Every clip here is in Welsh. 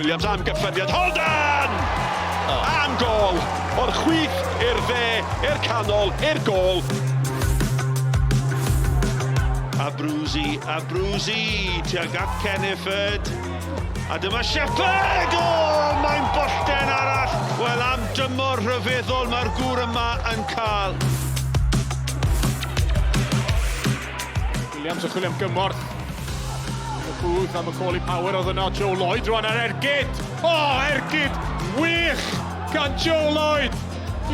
Williams am gyffyrddiad. Holden! Am gol! O'r chwith i'r dde, i'r canol, i'r gol. Abruzzi, Abruzzi, tuag at Kenneford. A dyma Shepherd! O, mae'n bollten arall! Wel, am dymor rhyfeddol mae'r gŵr yma yn cael. Williams yn chwilio am gymorth. Y booth am y call i power oedd yno. Joe Lloyd rwan ar ergyd! O, ergyd wych gan Joe Lloyd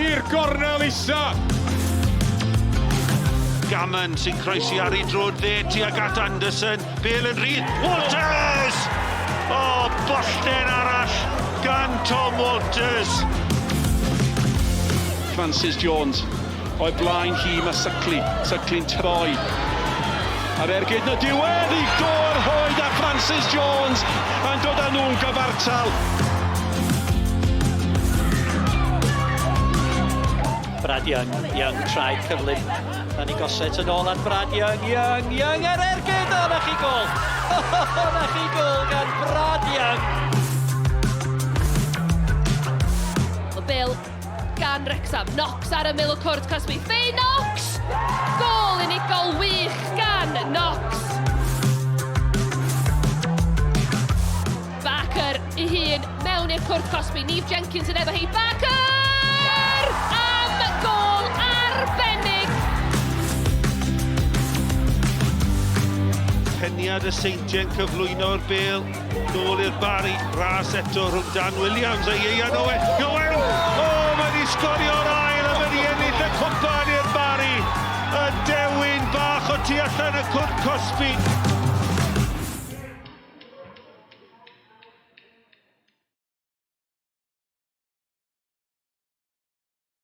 i'r gornel isa. Gammon sy'n croesi ar ei drod dde tuag at Anderson. Bale yn rhydd. Walters! O, bollten arall gan Tom Walters. Francis Jones. O'i blaen hi mae Suckley. Suckley'n troi. A'r ergyd na diwedd i gôr hoed a Francis Jones yn dod â nhw'n gyfartal. Brad Young, Young traed cyflym. Danny Gossett yn ôl at Brad Young, Young, Young ar ergyd! O, na chi gol! O, na chi gol gan Brad Young! Y bel gan Wrexham. Knox ar ymyl y cwrt cosbi. Fay Knox! Gol unigol wych gan Knox. Barker ei hun mewn i'r cwrt cosbi. Neve Jenkins yn efo hi. Barker! Am gol arbennig! Peniad y Seintiau'n cyflwyno'r bel nôl i'r Barry. Ras eto rhwng Dan Williams a Ieuan Owen. Owen! O, mae wedi sgorio'r ail a mae wedi ennill y cwpan i'r Barry. Y dewin bach o tu allan y cwrt cosbi.